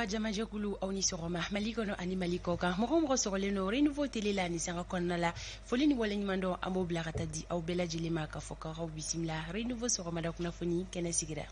Lamɛnbaga jamajɛkulu, aw ni sɔgɔma. Mali kɔnɔ ani Mali kɔ kan, mɔgɔ o mɔgɔ sɔgɔlen don Renouveau télé la nin sanga kɔnɔna la, foli ni waleɲuman dɔn, an b'o bila ka taa di aw bɛɛ lajɛlen ma, k'a fɔ k'aw bisimila. Renouveau sɔgɔmada kunnafoni kɛnɛ sigira.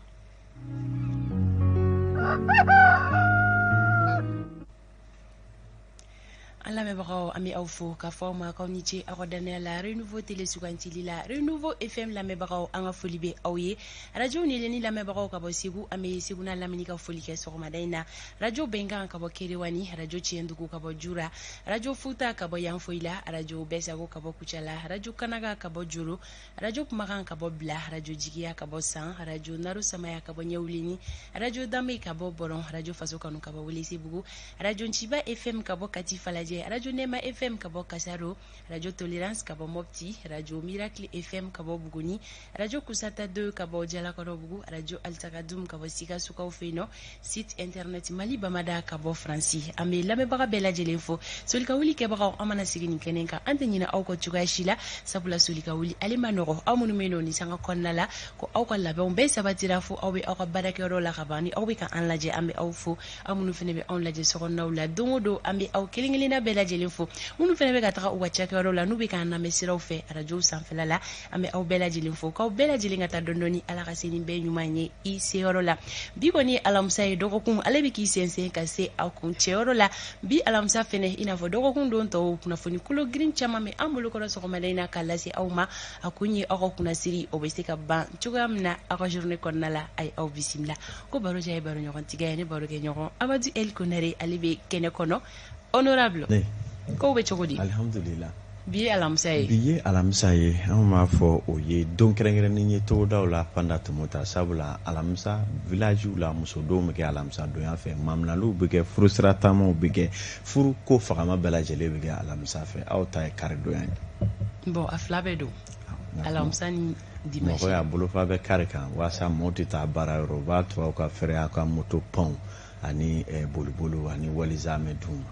An lamɛnbagaw, an bɛ aw fo k'a fɔ aw ma k'aw ni ce aw ka dannaya la Renouveau télé sugantili la. Renouveau FM lamɛnbagaw, an ka foli bɛ aw ye. Radio Nieleni lamɛnbagaw ka bɔ Segu, an bɛ Segu n'a lamini ka foli kɛ sɔgɔmada in na. Radio Bɛnkan ka bɔ Kerewani, Radio Tiɲɛdugu ka bɔ Jura, Radio Futa ka bɔ Yanfoyila, Radio Bɛsago ka bɔ Kucala, Radio Kanaga ka bɔ Joro, Radio Kumakan ka bɔ Bila, Radio Jigiya ka bɔ San, Radio Naro Samaya ka bɔ Ɲɛwuleni, Radio Danbe ka bɔ Bɔrɔn, Radio Faso Kanu ka bɔ Welesebugu, Radio Nciba FM ka bɔ Kati Falajɛ, Radio Nɛma FM ka bɔ Kasaro, Radio Tolerance ka bɔ Mopti, Radio Miracle FM ka bɔ Buguni, Radio Kusata 2 ka bɔ Jalakɔrɔbugu, Radio Altakadum ka bɔ Sikasokaw fɛ yen nɔ, site internet Mali Bamada ka bɔ Faransi. An bɛ lamɛnbaga bɛɛ lajɛlen fo. Soli ka wuli kɛbagaw, an mana sigi nin kɛnɛ kan, an tɛ ɲinɛ aw kɔ cogoya si la, sabula soli ka wuli ale ma nɔgɔ. Aw minnu bɛ yen nɔ nin sanga kɔnɔna la, ko aw ka labɛnw bɛɛ sabatira fo aw bɛ aw ka baarakɛyɔrɔ la ka ban, ni aw bɛ ka an lajɛ, an bɛ aw fo. Aw minnu fana bɛ anw lajɛ sokɔnɔnaw la don o don, an bɛ aw kelen kelenna bɛɛ lajɛlen fo. Minnu fana bɛ ka taga u ka cakɛyɔrɔ la, n'u bɛ k'an lamɛn siraw fɛ arajow sanfɛla la, an bɛ aw bɛɛ lajɛlen fo, k'aw bɛɛ lajɛlen ka taa dɔɔni dɔɔni. Ala ka se ni bɛɛ ɲuman ye i seyɔrɔ la. Bi kɔni ye alamisa ye, dɔgɔkun ale bɛ k'i sɛnsɛn ka se a kuncɛyɔrɔ la. Bi alamisa fɛnɛ, i n'a fɔ dɔgɔkun don tɔw, kunnafoni kolo girin caman bɛ an bolokɔrɔ sɔgɔmada in na k'a lase aw ma. A kun ye aw ka kunnasiri o bɛ se ka ban cogoya min na aw ka journée kɔnɔna la. A ye aw bisimila ko baro diya ye baro ɲɔgɔn tigɛ ye. Ne baro kɛ ɲɔgɔn Amadu El Konare, ale bɛ kɛnɛ kɔnɔ. Honorable, kow bɛ cogo di? Alhamdulillah. Bi ye alamisa ye. Bi ye alamisa ye, anw b'a fɔ o ye don kɛrɛnkɛrɛnnen ye togodaw la, Fanta Tumuta, sabula alamisa villagew la musodenw bɛ kɛ alamisa donya fɛ, maminaliw bɛ kɛ, furusira taamaw bɛ kɛ, furu ko fagama bɛɛ lajɛlen bɛ kɛ alamisa fɛ. Aw ta ye karidonya ye. Bon, a fila bɛɛ don, alamisa ni dimanche. Mɔgɔ y'a bolofa bɛ kari kan walasa mɔɔw tɛ taa baara yɔrɔ, o b'a to aw ka fɛrɛ aw ka moto panw ani boliboliw ani walizamɛ d'u ma.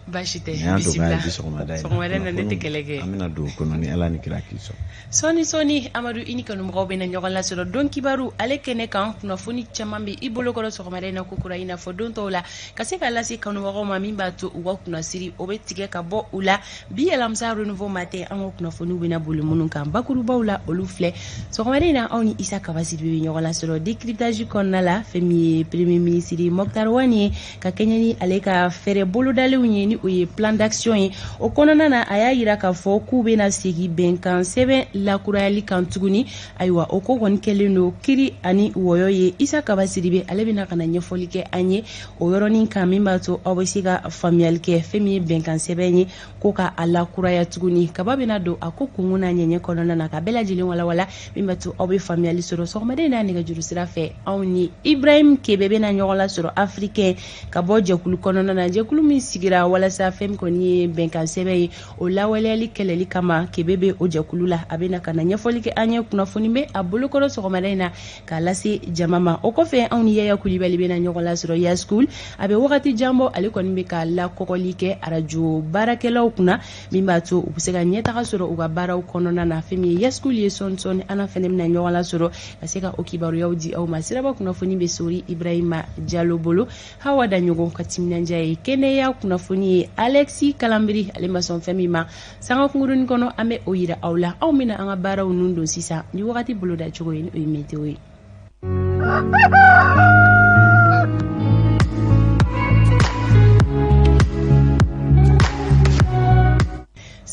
Baasi tɛ, bisimila. Sɔgɔmada in na ne tɛ kɛlɛ kɛ. An bɛna don o kɔnɔ ni Ala ni kira k'i sɔn. Sɔɔni sɔɔni, Amadu, i ni kanumɔgɔw bɛna ɲɔgɔn lasɔrɔ don kibaru ale kɛnɛ kan. Kunnafoni caman bɛ i bolokɔrɔ sɔgɔmada in na ko kura, i n'a fɔ don tɔw la, ka se ka lase kanubagaw ma, min b'a to u ka kunnasiri o bɛ tigɛ ka bɔ u la. Bi alamisa Renouveau matin, an ka kunnafoniw bɛna boli minnu kan bakurubaw la, olu filɛ. Sɔgɔmada in na, aw ni Isa Kaba Sidibe bɛ ɲɔgɔn lasɔrɔ décryptage kɔnɔna la. Fɛn min ye premier ministre Moctar Ouane ye, ka kɛɲɛ ni ale ka fɛɛrɛ bolodalenw ye, ni o ye plan d'action ye, o kɔnɔna na, a y'a yira k'a fɔ k'u bɛna segin bɛnkan sɛbɛn lakurayali kan tuguni. Ayiwa, o ko kɔni kɛlen don kiri ani wɔyɔ ye. Isa Kaba Sidibe, ale bɛna ka na ɲɛfɔli kɛ an ye o yɔrɔnin kan, min b'a to aw bɛ se ka faamuyali kɛ. Fɛn min ye bɛnkan sɛbɛn ye, ko ka a lakuraya tuguni, Kaba bɛna don a ko kunkun n'a ɲɛɲɛ kɔnɔna na ka bɛɛ lajɛlen walawala, min b'a to aw bɛ faamuyali sɔrɔ. Sɔgɔmada in n'a nɛgɛjuru sira fɛ, anw ni Ibrahim Kebe bɛna ɲɔgɔn lasɔrɔ, africain ka bɔ jɛkulu kɔnɔna na, jɛkulu min sigira walasa fɛn min kɔni ye bɛnkan sɛbɛn ye, o lawaleyali kɛlɛli kama. Kebe bɛ o jɛkulu la, a bɛna ka na ɲɛfɔli kɛ an ye. Kunnafoni bɛ a bolokɔrɔ sɔgɔmada in na k'a lase jama ma. O kɔfɛ, anw ni Yaya Kulibali bɛna ɲɔgɔn lasɔrɔ. Yaskul, a bɛ wagati jan bɔ, ale kɔni bɛ ka lakɔgɔli kɛ arajo baarakɛlaw kunna, min b'a to u bɛ se ka ɲɛtaga sɔrɔ u ka baaraw kɔnɔna na. Fɛn min ye Yaskul ye, sɔɔni sɔɔni an fɛnɛ bɛna ɲɔgɔn lasɔrɔ ka se ka o kibaruyaw di aw ma. Siraba kunnafoni bɛ Sori Ibrahima Jalo bolo. Hawa Daɲɔgɔn ka timinandiya ye kɛnɛya kunnafoni ye. Alexi Kalanbiri, ale ma sɔn fɛn min ma sanga kunkurunin kɔnɔ, an bɛ o yira aw la. Anw bɛna an ka baaraw nun don sisan ni wagati boloda cogo ye, ni o ye météo ye.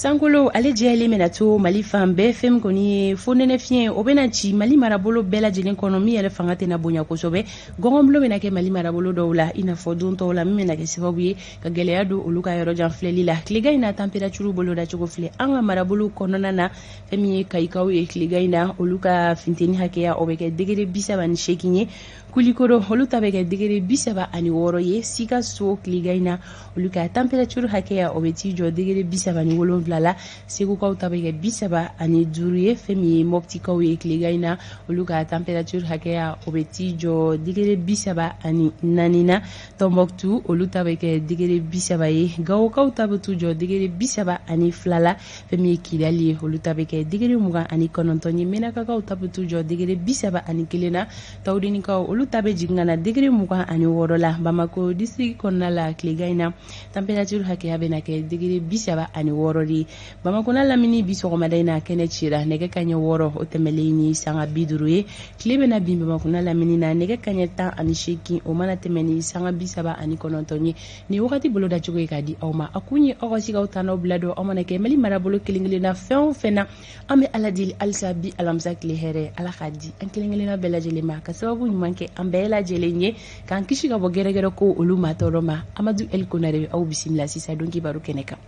Sankolo ale jɛlen bɛna to Mali fan bɛɛ. Fɛn min kɔni ye fonɛnɛ fiɲɛ, o bɛna ci Mali marabolo bɛɛ lajɛlen kɔnɔ, min yɛrɛ fanga tɛna bonya kosɛbɛ. Gɔngɔnbulon bɛna kɛ Mali marabolo dɔw la, i n'a fɔ don tɔw la, min bɛna kɛ sababu ye ka gɛlɛya don olu ka yɔrɔ jan filɛli la. Tilegan in na, température boloda cogo filɛ an ka marabolo kɔnɔna na. Fɛn min ye Kayikaw ye, tilegan in na, olu ka funteni hakɛya o bɛ kɛ degré 38 ye. Kulikoro, olu ta bɛ kɛ degré 36 ye. Sikaso, tilegan in na, olu ka température hakɛya o bɛ t'i jɔ degré 37 la. Segukaw ta bɛ kɛ 35 ye. Fɛn min ye Mɔptikaw ye, tilegan in na, olu ka température hakɛya o bɛ t'i jɔ degré 34 na. Tɔnbɔkutu, olu ta bɛ kɛ degré 30 ye. Gawokaw ta bɛ t'u jɔ degré 32 la. Fɛn min ye Kidali ye, olu ta bɛ kɛ degré 29 ye. Menakakaw ta bɛ t'u jɔ degré 31 na. Tawudenikaw, olu olu ta bɛ jigin ka na degré 26 la. Bamako district kɔnɔna la tilegan in na, température hakɛya bɛna kɛ degré 36 de ye. Bamakɔ n'a lamini, bi sɔgɔmada in na kɛnɛ cira nɛgɛ kaɲɛ 6 o tɛmɛlen ni sanga 50 ye. Tile bɛna bin Bamakɔ n'a lamini na nɛgɛ kaɲɛ 18 o mana tɛmɛ ni sanga 39 ye. Nin wagati bolodacogo ye k'a di aw ma, a kun ye aw ka se k'aw tannaw bila dɔn aw mana kɛ Mali marabolo kelen kelenna fɛn o fɛn na. An bɛ Ala deli halisa bi alamisa tile hɛrɛ, Ala k'a di an kelen kelenna bɛɛ lajɛlen ma, ka sababu ɲuman kɛ an bɛɛ lajɛlen ye, k'an kisi ka bɔ gɛrɛgɛrɛ ko olu ma tɔɔrɔ ma. Amadu El Konare bɛ aw bisimila sisan don kibaru kɛnɛ kan.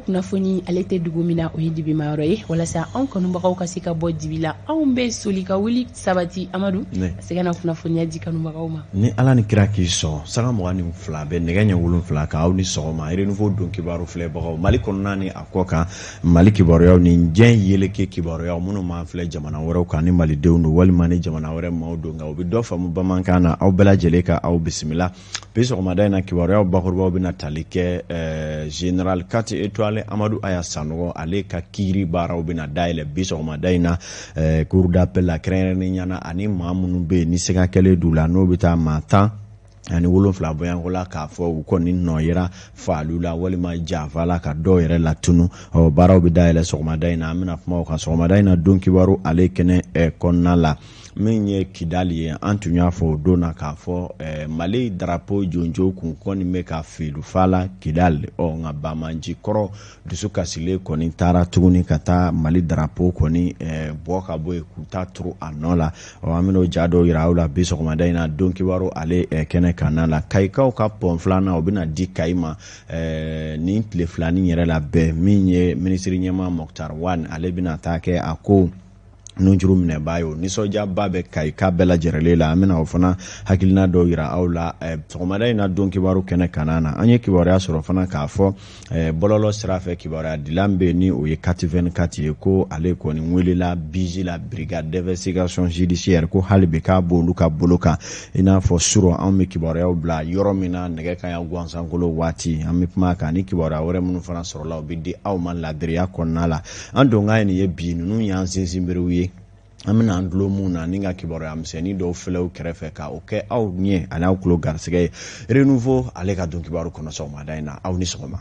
Kunnafoni ale tɛ dugu min na, o ye dibimayɔrɔ ye. Walasa anw kanubagaw ka se ka bɔ dibi la, anw bɛ soli ka wuli sabati. Amadu, ka se ka na kunnafoniya di kanubagaw ma. Ni Ala ni kira k'i sɔn, sanga 22 bɛ nɛgɛ ɲɛ 7 kan. Aw ni sɔgɔma, Renouveau don kibaru filɛbagaw, Mali kɔnɔna ni a kɔ kan, Mali kibaruyaw ni diɲɛ yeleke kibaruyaw. Minnu b'an filɛ jamana wɛrɛw kan, ni malidenw don walima ni jamana wɛrɛ maaw don, nka u bɛ dɔ faamu bamanankan na, aw bɛɛ lajɛlen ka aw bisimila bi sɔgɔmada in na. Kibaruyaw bakurubaw bɛna tali kɛ général 4 étoiles Amadu Aya Sanɔgɔ, ale ka kiiri baaraw bɛna dayɛlɛ bi sɔgɔmada in na cour d'appel la kɛrɛnkɛrɛnnenya na, ani maa minnu bɛ yen ni siga kɛlen d'u la, n'o bɛ taa maa 17 bɔyanko la, k'a fɔ u kɔni nɔ yera faaliw la walima janfa la, ka dɔw yɛrɛ latunu. Ɔ, baaraw bɛ dayɛlɛ sɔgɔmada in na, an bɛna kuma o kan sɔgɔmada in na don kibaru ale kɛnɛ kɔnɔna la. Min ye Kidali ye, an tun y'a fɔ o don na k'a fɔ Mali drapeau jonjo kun kɔni bɛ ka feelufa la Kidali. Ɔ, nka banbaanci kɔrɔ dusu kasilen kɔni taara tuguni ka taa Mali drapeau kɔni bɔ ka bɔ yen k'u ta turu a nɔ la. Ɔ, an bɛn'o ja dɔw yira aw la bi sɔgɔmada in na don kibaru ale kɛnɛ kanna la. Kayikaw ka pɔn filanan, o bɛna di Kayi ma nin tile filanin yɛrɛ la bɛɛ. Min ye minisiri ɲɛmaa Moctar Ouane, ale bɛna taa kɛ a ko nunjuru minɛbaa ye. O nisɔndiyaba bɛ Kayika bɛɛ lajɛrɛlen la. An bɛna o fana hakilina dɔw yira aw la sɔgɔmada in na don kibaru kɛnɛ kanna na. An ye kibaruya sɔrɔ fana k'a fɔ bɔlɔlɔ sira fɛ, kibaruya dilan bɛ ni o ye 424 ye, ko ale kɔni welela BIJ la, brigade d'investigation judiciaire, ko hali bi k'a b'olu ka bolo kan. I n'a fɔ surɔ anw bɛ kibaruyaw bila yɔrɔ min na nɛgɛ kaɲa gansankolo waati, an bɛ kuma kan ni kibaruya wɛrɛ minnu fana sɔrɔla, o bɛ di aw ma ladiriya kɔnɔna la. An donkan ye nin ye bi, ninnu y'an sinsinberew ye. An bɛna an dulon mun na ni ka kibaruya misɛnnin dɔw filɛ u kɛrɛfɛ ka o kɛ aw ɲɛ ani aw tulo garisɛgɛ ye Renouveau ale ka don kibaru kɔnɔ sɔgɔmada in na. Aw ni sɔgɔma.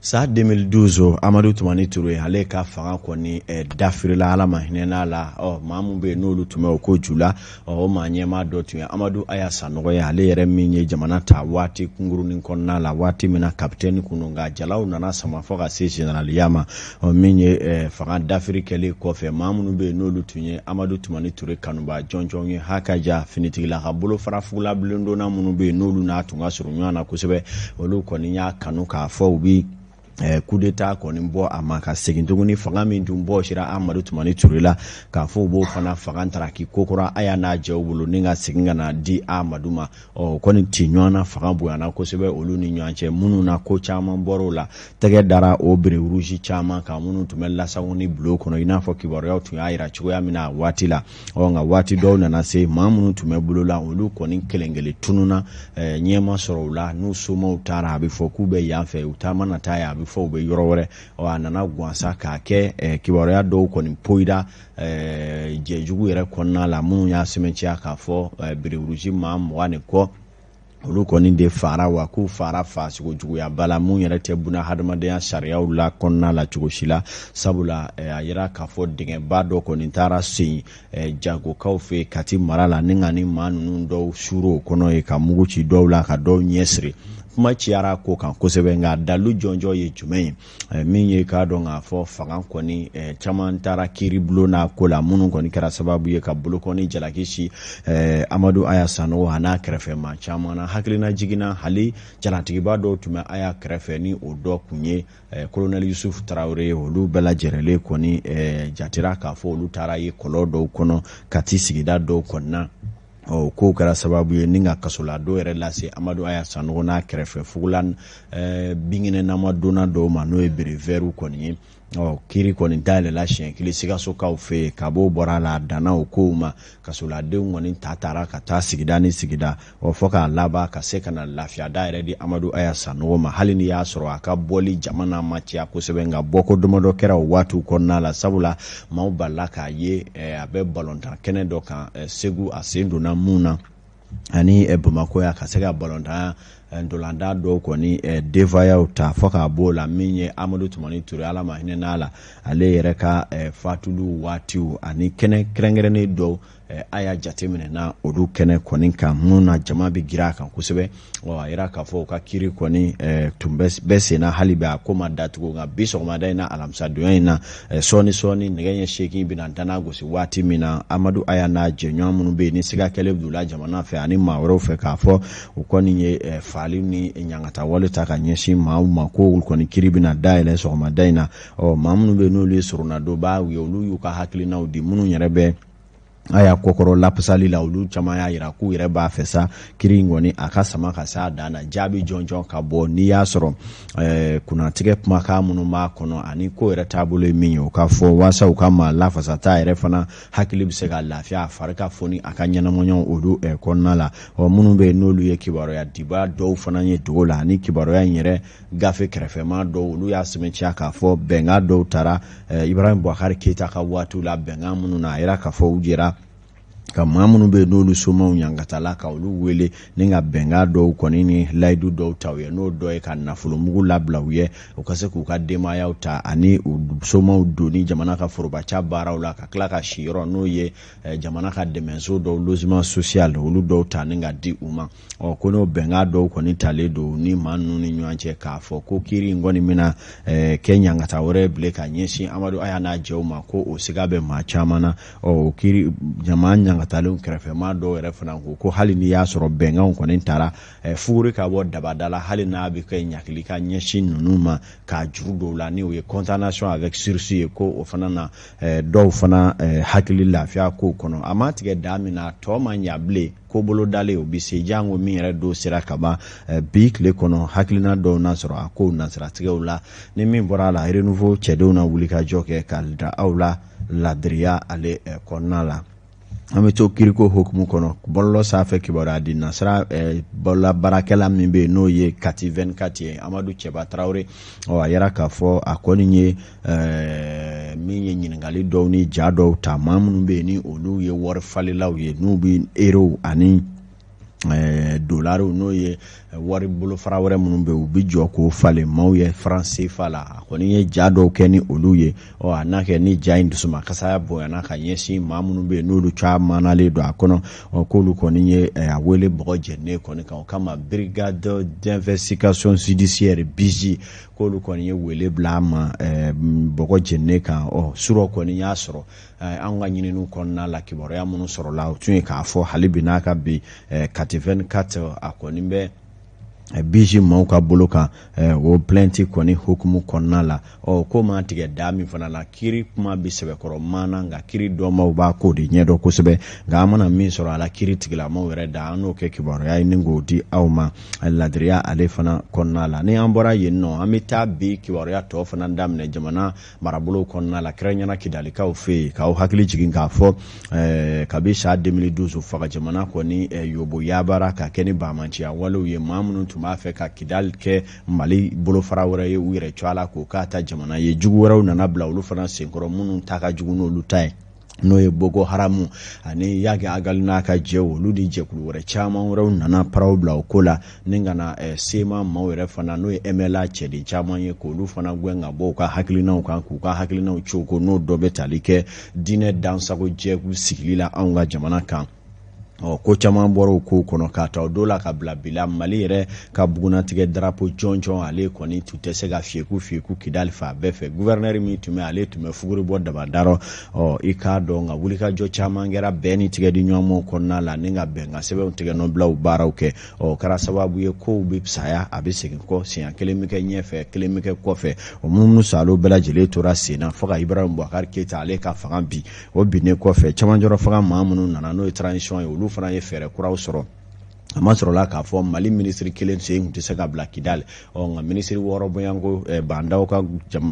San 2012, Amadu Tumani Ture, ale ka fanga kɔni dafirila, Ala ma hinɛ n'a la. Ɔ, maa min bɛ yen n'olu tun bɛ o ko ju la, ɔ, o maa ɲɛmaa dɔ tun ye Amadu Aya Sanɔgɔ ye, ale yɛrɛ min ye jamana ta waati kunkurunin kɔnɔna la, waati min na kapitɛni kun don, nka jalaw nana sama fɔ ka se zeneraliya ma. Ɔ, min ye fanga dafiri kɛlen kɔfɛ, maa minnu bɛ yen n'olu tun ye Amadu Tumani Ture kanubaa jɔnjɔn ye, hakaja finitigila ka bolofara fugulabilendonna minnu bɛ yen n'olu n'a tun ka surun ɲɔgɔn na kosɛbɛ, olu kɔni y'a kanu k'a fɔ u bɛ coup d'état kɔni bɔ a ma ka segin tuguni fanga min tun bɔsira Amadu Tumani Ture la, k'a fɔ u b'o fana fanga taraki kokura Aya n'a jɛw bolo ni ka segin ka na di Amadu ma. Ɔ, kɔni ti ɲɔgɔn na, fanga bonyana kosɛbɛ olu ni ɲɔgɔn cɛ, minnu na ko caman bɔr'o la, tɛgɛ dara o béret rouge caman kan minnu tun bɛ lasago ni bulon kɔnɔ, i n'a fɔ kibaruyaw tun y'a yira cogoya min na a waati la. Ɔ, nka waati dɔw nana se, maa minnu tun bɛ bolo la, olu kɔni kelen kelen tununna, ɲɛ ma sɔrɔ u la. N'u somaw taara, a bɛ fɔ k'u bɛ yan fɛ, u taama na taa yen, a bɛ fɔ u bɛ yɔrɔ wɛrɛ. Ɔ, a nana gansa k'a kɛ kibaruya dɔw kɔni poyira jɛjugu yɛrɛ kɔnɔna la, minnu y'a sɛmɛntiya k'a fɔ béret rouge maa 20 ni kɔ, olu kɔni de fara, wa k'u fara fasogo juguyaba la, mun yɛrɛ tɛ buna hadamadenya sariyaw la kɔnɔna la cogo si la. Sabula a yira k'a fɔ dingɛba dɔ kɔni taara sen jagokaw fɛ Kati mara la, ni nka ni maa ninnu dɔw suur'o kɔnɔ ye ka mugu ci dɔw la ka dɔw ɲɛ siri. Kuma ciyara ko kan kosɛbɛ, nka dalu jɔnjɔn ye jumɛn ye? Min ye k'a dɔn k'a fɔ fanga kɔni caman taara kiiri bulon n'a ko la, minnu kɔni kɛra sababu ye ka bolokɔni jalaki si Amadu Aya Sanogo a n'a kɛrɛfɛ maa caman na. Hakilina jiginna, hali jalatigiba dɔw tun bɛ Aya kɛrɛfɛ, ni o dɔ kun ye kolonɛli Yusufu Tarawele ye. Olu bɛɛ lajɛrɛlen kɔni jatera k'a fɔ olu taara ye kɔlɔn dɔw kɔnɔ Kati sigida dɔw kɔnɔna. Ɔ, kow kɛra sababu ye ni ka kasoladon yɛrɛ lase Amadu Aya Sanogo n'a kɛrɛfɛ fugulan binkɛnɛnama donna dɔw ma, n'o ye béret vert kɔni ye. Ɔ kiri kɔni dayɛlɛla siɲɛ kelen Sikasokaw fɛ yen, ka b'o bɔra a la, a danna o kow ma. Kasoladenw kɔni ta taara ka taa sigida ni sigida, ɔ fɔ k'a laban ka se ka na lafiyada yɛrɛ di Amadu Aya Sanogo ma. Hali n'i y'a sɔrɔ a ka bɔli jama n'a ma caya kosɛbɛ, nka bɔko damadɔ kɛra o waatiw kɔnɔna la, sabula maaw balila k'a ye a bɛ balontan kɛnɛ dɔ kan Segu, a sen donna mun na ani Bamakɔ yan, ka se ka balontan ntolatan dɔw kɔni denfayaw ta. Fɔ k'a b'o la, min ye Amadu Tumani Ture, Ala ma hinɛ n'a la, ale yɛrɛ ka fatuli waatiw ani kɛnɛ kɛrɛnkɛrɛnnen dɔw a y'a jateminɛ na olu kɛnɛ kɔni kan, mun na jama bɛ girin a kan kosɛbɛ. A yira k'a fɔ u ka kiri kɔni tun bɛ senna hali bi, a ko ma datugu. Nka bi sɔgɔmada in na, alamisadonya in na, sɔɔni sɔɔni nɛgɛ ɲɛ 8 bɛna dana gosi waati min na, Amadu Aya n'a jɛɲɔgɔn minnu bɛ yen ni siga kɛlen don u la jamana fɛ ani maa wɛrɛw fɛ, k'a fɔ u kɔni ye faali ni ɲangata wale ta ka ɲɛsin maaw ma, ko olu kɔni kiri bɛna dayɛlɛ sɔgɔmada in na. Ɔ maa minnu bɛ yen n'olu ye soronadonbaaw ye, olu y'u ka hakilinaw di. Minnu yɛrɛ bɛ Aya kɔkɔrɔ lapasali la, olu caman y'a yira k'u yɛrɛ b'a fɛ sa kiri in kɔni a ka sama ka s'a dan na, jaabi jɔnjɔn ka bɔ, n'i y'a sɔrɔ kunnatigɛ kumakan minnu b'a kɔnɔ ani ko yɛrɛ taabolo ye min ye, o ka fɔ, waasa u ka maa lafasata yɛrɛ fana hakili bɛ se ka lafiya, a fari ka foni a ka ɲɛnamaya olu kɔnɔna la. Ɔ minnu bɛ yen n'olu ye kibaruya dibaa dɔw fana ye dogo la ani kibaruya in yɛrɛ gafe kɛrɛfɛma dɔw, olu y'a sɛmɛntiya k'a fɔ bɛnkan dɔw tara Ibrahim Boubacar Keita ka waatiw la, bɛnkan minnu na a yira k'a fɔ u jɛra ka maa minnu bɛ yen n'olu somaw ɲangatala ka olu wele ni ka bɛnkan dɔw kɔni ni layidu dɔw ta u ye, n'o dɔ ye ka nafolomugu labila u ye u ka se k'u ka denbayaw ta ani u somaw doni jamana ka forobaca baaraw la, ka tila ka siyɔrɔ n'o ye jamana ka dɛmɛso dɔw logement social olu dɔw ta ni ka di u ma. Ɔ ko n'o bɛnkan dɔw kɔni talen don ni maa ninnu ni ɲɔgɔn cɛ, k'a fɔ ko kiri in kɔni bɛna kɛ ɲangata wɛrɛ bilen ka ɲɛsin Amadu Aya n'a jɛw ma, ko o siga bɛ maa caman na. Ɔ o kiri jama ɲangatalenw kɛrɛfɛmaa dɔw yɛrɛ fana ko ko hali n'i y'a sɔrɔ bɛnkanw kɔni tara, fuguri ka bɔ dabada la, hali n'a bɛ kɛ ɲakili ka ɲɛsin ninnu ma k'a juru dɔw la, ni o ye condamnation avec sursis ye, ko o fana na dɔw fana hakili lafiya kow kɔnɔ. A ma tigɛ da min na, tɔ ma ɲa bilen, ko bolo dalen o bɛ se jango min yɛrɛ don sera ka ban bi tile kɔnɔ, hakilina dɔw na sɔrɔ a kow nasiratigɛw la. Ni min bɔra a la, Renouveau cɛdenw na wuli ka jɔ kɛ ka da aw la ladiriya ale kɔnɔna la. An bɛ to kiriko hukumu kɔnɔ, bɔlɔlɔ sanfɛ kibaruya di nasira bɔlɔla baarakɛla min bɛ yen n'o ye Kati 24 ye, Amadu Cɛba Tarawele, ɔ a yira k'a fɔ a kɔni ye min ye ɲininkali dɔw ni ja dɔw ta maa minnu bɛ yen ni olu ye wari falelaw ye, n'u bɛ erow ani dolariw, n'o ye wari bolofara wɛrɛ minnu bɛ yen, u bɛ jɔ k'o falen maaw ye franc CFA la. A kɔni ye ja dɔw kɛ ni olu ye. Ɔ a n'a kɛ ni ja in dusumakasaya bonyana ka ɲɛsin maa minnu bɛ yen n'olu caman nalen don a kɔnɔ, ɔ k'olu kɔni ye a wele bɔgɔ jɛnen kɔni kan. O kama brigade d'investigation judiciaire BIJ k'olu kɔni ye wele bila a ma bɔgɔ jɛnen kan. Ɔ surɔ kɔni y'a sɔrɔ an ka ɲininiw kɔnɔna la, kibaruya minnu sɔrɔla, o tun ye k'a fɔ hali bi n'a ka bi Kati 24 a kɔni bɛ BIJ maaw ka bolo kan o plainte kɔni hukumu kɔnɔna la. Ɔ ko maa tigɛ da min fana la, kiri kuma bɛ sɛbɛkɔrɔ maana, nka kiri dɔnbaw b'a ko de ɲɛdɔn kosɛbɛ. Nka an mana min sɔrɔ a la kiri tigilamaw yɛrɛ da, an n'o kɛ kibaruya ye ni k'o di aw ma ladiriya ale fana kɔnɔna la. Ni an bɔra yen nɔ, an bɛ taa bi kibaruya tɔ fana daminɛ jamana marabolo kɔnɔna la, kɛrɛnkɛrɛnnenya Kidalikaw fɛ yen, k'aw hakili jigin k'a fɔ kabi san 2012 faga jamana kɔni yobo yabara ka kɛ ni banbaanciya walew ye, maa minnu tun b'a fɛ ka Kidali kɛ Mali bolofara wɛrɛ ye, u yɛrɛ cogoya la k'o k'a ta jamana ye. Jugu wɛrɛw nana bila olu fana senkɔrɔ minnu ta ka jugu n'olu ta ye, n'o ye Boko Haramu ani Iyad Ag Ghali n'a ka jɛw, olu ni jɛkulu wɛrɛ caman wɛrɛw nana paraw bila o ko la ni ka na CMA maaw yɛrɛ fana, n'o ye MNLA cɛden caman ye, k'olu fana gɛn ka bɔ u ka hakilinaw kan, k'u ka hakilinaw coko, n'o dɔ bɛ tali kɛ diinɛ dansago jɛkulu sigili la anw ka jamana kan. Ɔ ko caman bɔra o kow kɔnɔ k'a ta o don la ka bila bi la, Mali yɛrɛ ka bugunnatigɛ darapo jɔnjɔn ale kɔni tun tɛ se ka fiyɛku fiyɛku Kidali fan bɛɛ fɛ. Guvɛrɛnɛri min tun bɛ, ale tun bɛ fuguri bɔ dabadarɔ. Ɔ i k'a dɔn nka wulikajɔ caman kɛra bɛn ni tigɛ di ɲɔgɔnmaw kɔnɔna la ni ka bɛnkan sɛbɛnw tigɛnɔbilaw baaraw kɛ. Ɔ o kɛra sababu ye kow bɛ saya, a bɛ segin kɔ, siɲɛ kelen bɛ kɛ ɲɛfɛ, kelen bɛ kɛ kɔfɛ. O munumunu salo bɛɛ lajɛlen tora sen na fo ka Ibrahim Boubacar Keita ale ka fanga bin. O binnen kɔfɛ, cɛmancɛrɔ fanga maa minnu nana, n'o ye transition ye, olu fana ye fɛɛrɛ kuraw sɔrɔ. A ma sɔrɔla k'a fɔ Mali minisiri kelen sen tun tɛ se ka bila Kidali. Ɔ nka minisiri 6 bɔɲɔgɔnko Bah N'Daw ka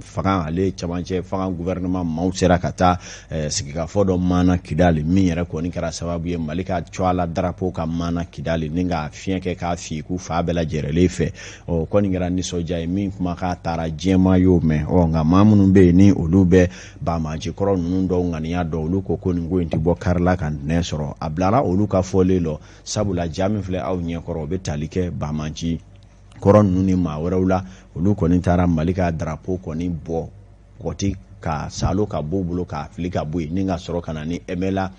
fanga, ale cɛmancɛ fanga gouvernement maaw sera ka taa sigikafɔ dɔ maana Kidali, min yɛrɛ kɔni kɛra sababu ye Mali ka tɔgɔla drapeau ka maana Kidali ni k'a fiɲɛ kɛ k'a fiyɛ fan bɛɛ lajɛlen fɛ. Ɔ kɔni kɛra nisɔndiya ye min kumakan taara diɲɛmaa y'o mɛn. Ɔ nka maa minnu bɛ yen ni olu bɛ banbaanci kɔrɔ ninnu dɔw ŋaniya dɔn, olu ko nin ko in tɛ bɔ kari la ka ntɛnɛn sɔrɔ. A bilara olu ka fɔlen lɔ, sabula ja min filɛ aw ɲɛkɔrɔ, o bɛ tali kɛ banbaanci kɔrɔ ninnu ni maa wɛrɛw la. Olu kɔni taara Mali ka drapeau kɔni bɔ pɔgɔti ka salo ka bɔ u bolo k'a fili ka bɔ yen, ni ka sɔrɔ ka na ni MNLA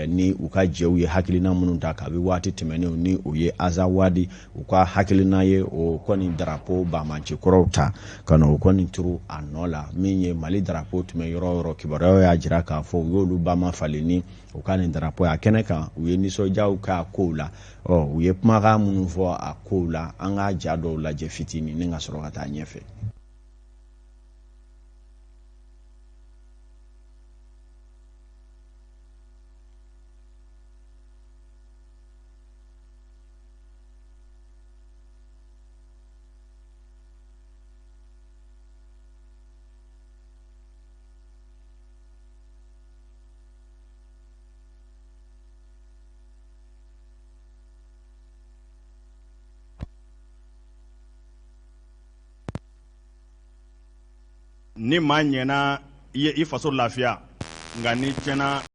ni u ka jɛw ye hakilina minnu ta kabi waati tɛmɛnenw, ni o ye Azawadi u ka hakilina ye, o kɔni drapeau banbaanci kɔrɔw ta ka na o kɔni turu a nɔ la. Min ye Mali drapeau tun bɛ yɔrɔ o yɔrɔ, kibaruyaw y'a jira k'a fɔ u y'olu ba falen ni u ka nin drapeau a kɛnɛ kan. U ye nisɔndiyaw k'a kow la. Ɔ u ye kumakan minnu fɔ a kow la, an k'a ja dɔw lajɛ fitinin ni ka sɔrɔ ka taa ɲɛfɛ. Ni maa ɲɛna, i ye i faso lafiya, nka n'i tiɲɛna.